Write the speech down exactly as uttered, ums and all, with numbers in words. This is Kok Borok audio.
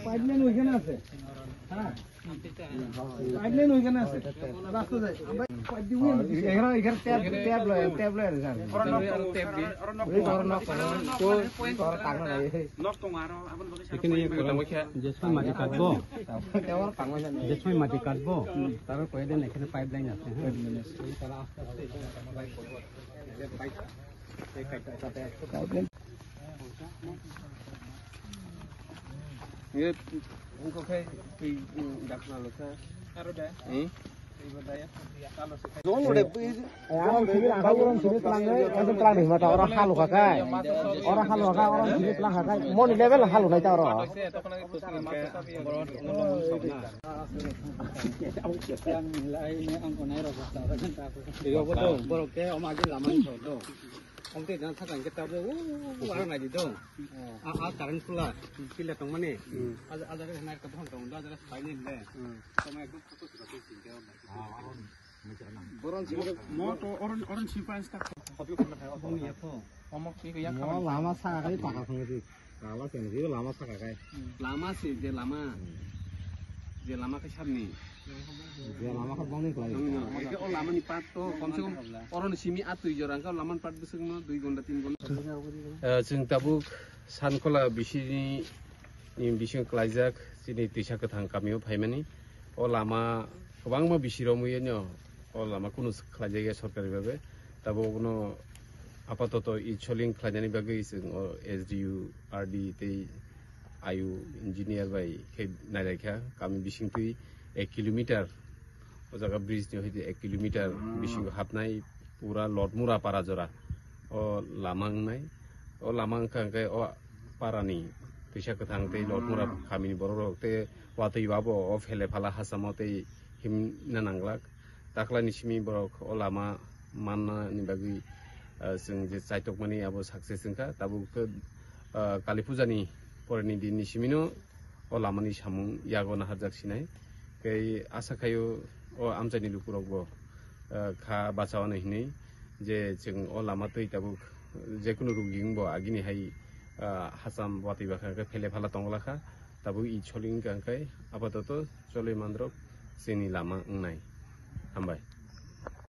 পাইপলাইন ওইখানে আছে। হ্যাঁ, পাইপলাইন ওইখানে আছে, রাস্তা যায়। আমরা পাইপ দিয়ে ওই এখানে, এখানে ট্যাপ, ট্যাপ লয়, ট্যাপ লয় আর কি। এই ধরো নক করো, তো, এই ধরো টাকা নাই। এখানে ইয়ে করে দাও। যে সময় মাটি কাটবো, যে সময় মাটি কাটবো, তারপর কয়েকদিন এখানে পাইপলাইন আছে, হ্যাঁ। Ye, engkau khe twi, mm, dakna lo kha. Aro da? Hmm? Twi ba da ya. Ang sini, ang sini telang, eh, ang sini telang ni mata orang halu kakai. Orang halu kakai, orang sini telang kakai. Moni level halu nai ta oro. Iyo bo do, borok ke omo agi lama ni do. Omo tei jang sakang khe tabuk, o, o, o, ang nai di do. A, a, current khula, pila tongmani. Hmm. A, a jaga nai ka bohon tong do, a jaga sai ni le. Hmm. Tamo ekdom photo sila tei sila. Boron sila. Mo to oron, oron sila pa insta. Omo ki ya ko. Mo lama sa kai paka song di. Lama sini, lama saka kai. Lama se, je lama. Hmm. Je lama khe sabni. Je lama khe bongni kwlai. Bongni no. Hingke o lama ni part to kom se kom oro ni simi a twi jora hingke o lama ni part bwswk no dui gonta, tin gonta. Eh, chwng tabuk Sankola bisini, ni bising kwlaijak chini Twisa Kwthang kamio phaimani. O lama kwbangma bisi romwi no o lama kunu khlaijak ya sorkari bhabe. Tabuk no apatoto i soling khlainani bagwi chwng o S D U, R D tei I U engineer bai khe nailaikha, kami bisingtwi ek kilometer, o jaga bridge ni hoite ek kilometer bisingo hapnai pura Lotmura para jora. O lama wngnai, o lama wngkha hwnkhe o parani Twisa Kwthang tei Lotmura kamini borok rok tei watwi wabo o phele phala hachamo tei himna nanglak. Taklaini simi borok o lama manna ni bagwi, ah, chwng je chaitokmani abo success wngkha. Tabuk khe, ah, Kali Puja ni poreni din ni simino o lama ni samung yago naharjak sinai. Tei asa khaio o amchai ni lukurok bo, ah, kha bachaono hinwi je chwng o lama twi tabuk jekunu ruging bo agini hai, ah, hacham watwi bakha khe phele phala tongla kha. Tabuk i soling wngkha hwnkhe apatoto cholwi mandrok chini lama wngnai. Hambai.